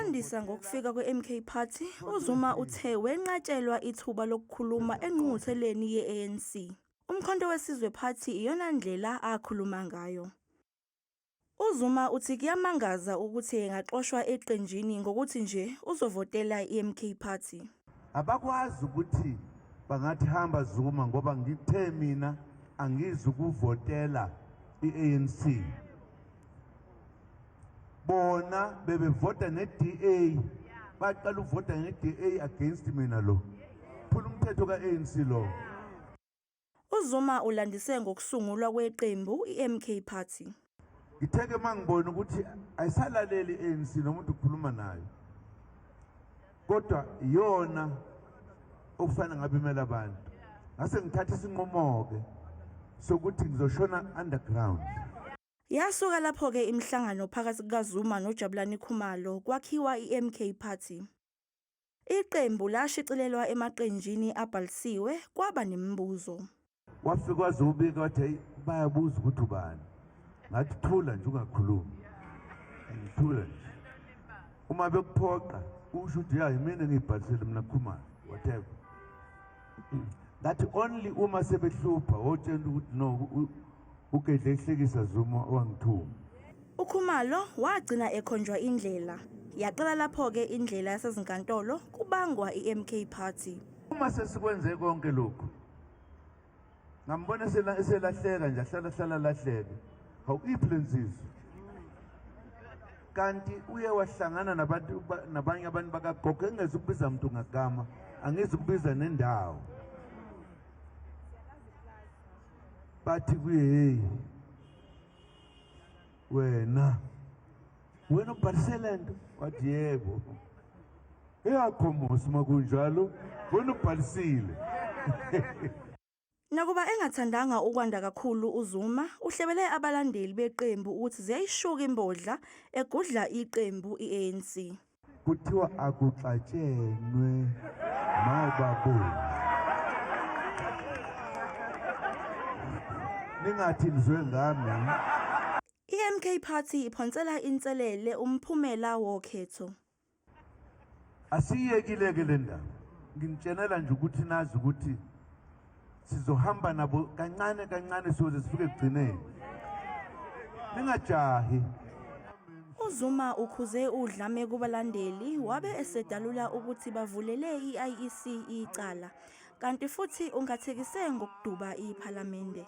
Elandisa ngokufika kwe-MK Party, uZuma uthe wenqatshelwa ithuba lokukhuluma engqungqutheleni ye-ANC. Umkhonto weSizwe Party iyona ndlela akhuluma ngayo. UZuma uthi kuyamangaza ukuthi engaxoshwa eqenjini ngokuthi nje uzovotela i-MK Party. Abakwazi ukuthi bangathi hamba Zuma ngoba ngithe mina angizukuvotela i-ANC. Bona bebevota ne-DA, baqala ukuvota nge-DA against mina lo. Phula umthetho ka-ANC lo. UZuma ulandise ngokusungulwa kweqembu iMK Party. Ngithe-ke uma ngibona ukuthi ayisalaleli i-ANC nomuntu ukhuluma nayo, kodwa iyona okufanele ngabe imele abantu. Ngase ngithatha isinqumo-ke sokuthi ngizoshona underground. Yasuka lapho-ke imihlangano phakathi kukaZuma noJabulani Khumalo kwakhiwa iMK Party. Iqembu lashicilelwa emaqenjini abhalisiwe kwaba nemibuzo. Wafika wazobika wathi hey bayabuza ukuthi ubani. Ngathi thula nje ungakhulumi. Thula nje. Uma bekuphoqa usho ukuthi ya yimina engiyibhalisele mina Khumalo whatever. Ngathi only uma sebehlupha wotshela ukuthi no uGedle ihlekisa Zuma wangithuma. UKhumalo wagcina ekhonjwa indlela. Yaqala lapho-ke indlela yasezinkantolo kubangwa iMK Party. Uma sesikwenze konke lokhu ngambona eselahleka nje ahlala hlala lahleke. Hawu iphi lensizwa? Kanti uye wahlangana nabantu nabanye abantu bakagogo engeze ukubiza umuntu ngagama angizukubiza nendawo. Bathi kuye hey wena wena ubhalise lento wathi yebo eyakho mos uma kunjalo wena ubhalisile. Nakuba engathandanga ukwanda kakhulu uZuma, uhlebele abalandeli beqembu ukuthi ziyayishuka imbodla egudla iqembu i-ANC. Kuthiwa akuxatshenwe mawubabu. Ningathi nizwe ngami. I-MK Party iphonsela inselele umphumela wokhetho. Asiyekile-ke le ndaba. Nginitshenela nje ukuthi nazi ukuthi sizohamba nabo kancane kancane siyoze sifike ekugcineni. Ningajahi. UZuma ukhuze udlame kubalandeli wabe esedalula ukuthi bavulele i-IEC icala kanti futhi ungathekise ngokuduba iPhalamende.